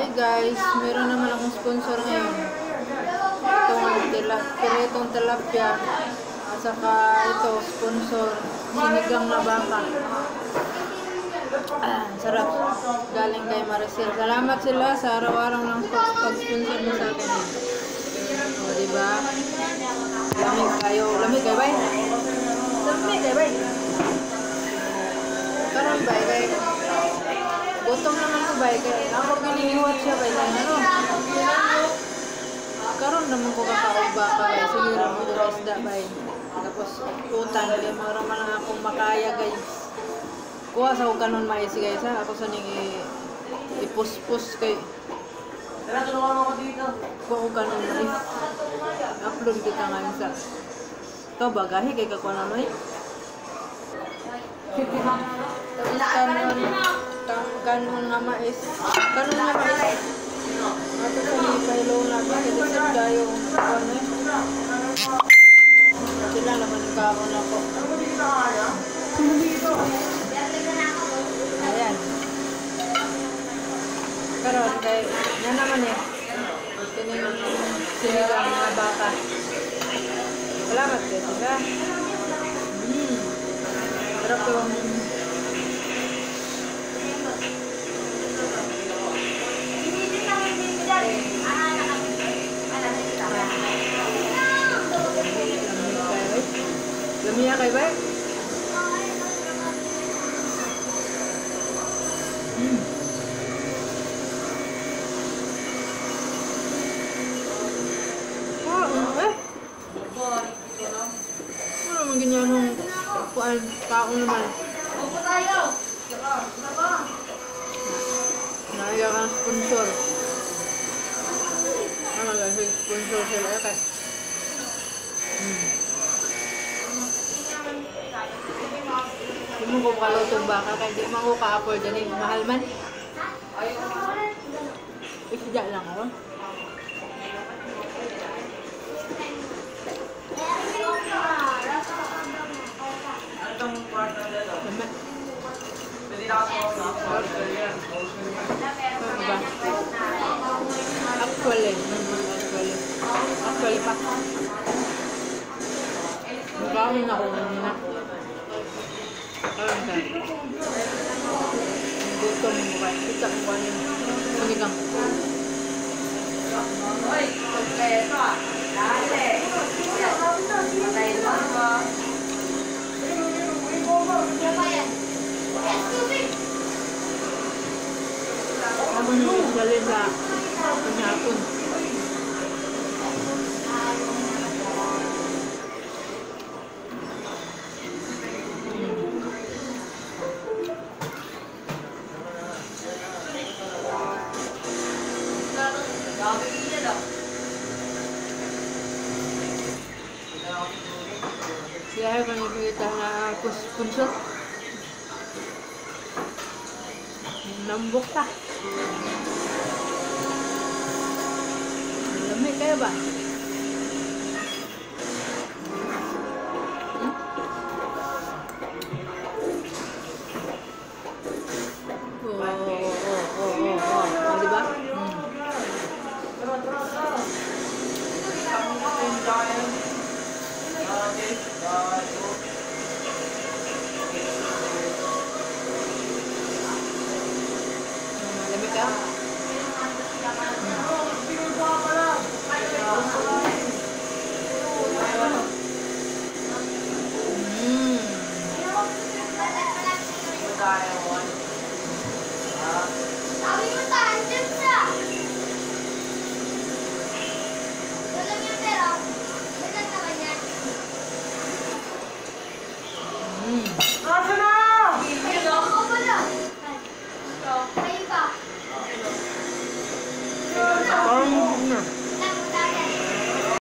Hey guys, meron naman akong sponsor ngayon. Itong piretong tilapia at saka ito, sponsor, sinigang na baka. Ah, sarap. Galing kay Maricel. Salamat sila sa araw-araw ng pag-sponsor mo sa akin. O, diba? Lamig kayo. Lamig kayo, bay? Lamig kayo, bay? Karon bay, kay gutom naman ko bay, kay ako ginihiwat siya bay lang ano. Karon naman ko kakaog baka bay, sige ra mo dira isda bay. Tapos utan kay mao ra man ang akong makaya guys. Kuha sa og kanon mais guys ha, ako sa ning ipuspos kay Tara, tulungan mo ako dito. Kuha og kanon mais. Upload kita ngayon sa Ikaw ba gahi kay kakuha na noy? Tapos kanon kanon nga mais. Kanon nga mais. Ato sa ni pahilo na ba kay lisod kayo kuan eh. Sila naman yung kaon ako. Ayan. Karon kay na naman eh. Kining sinigang nga baka. Salamat kay sila. Sarap to. Lamiya kay ba? Ah, eh. Ano naman ganyan yung kuan, kaon naman. Upo tayo. Naiya kang sponsor. Ano guys, sponsor sila eh kay. Di mo ko kalutong baka kay di man ko ka-afford ani, mahal man. Isda lang ako. Ano itong part na dito? Lami. Pwede na ako na. Ano ba? Actually, actually. Actually pa. Nagkaon ako kanina. Karon ka. Gutom mo ba? Kita ko ano yung sinigang. Hoy, kompleto ah. Dali. Patayin mo ako. Ako nung dali sa kanyapon. Dami niya daw. Siya ka nagkita na sponsor. Nambok ta. Lami kayo ba? Hmm? Oo, di ba? Lami ka? Sabi mo sa andyan sa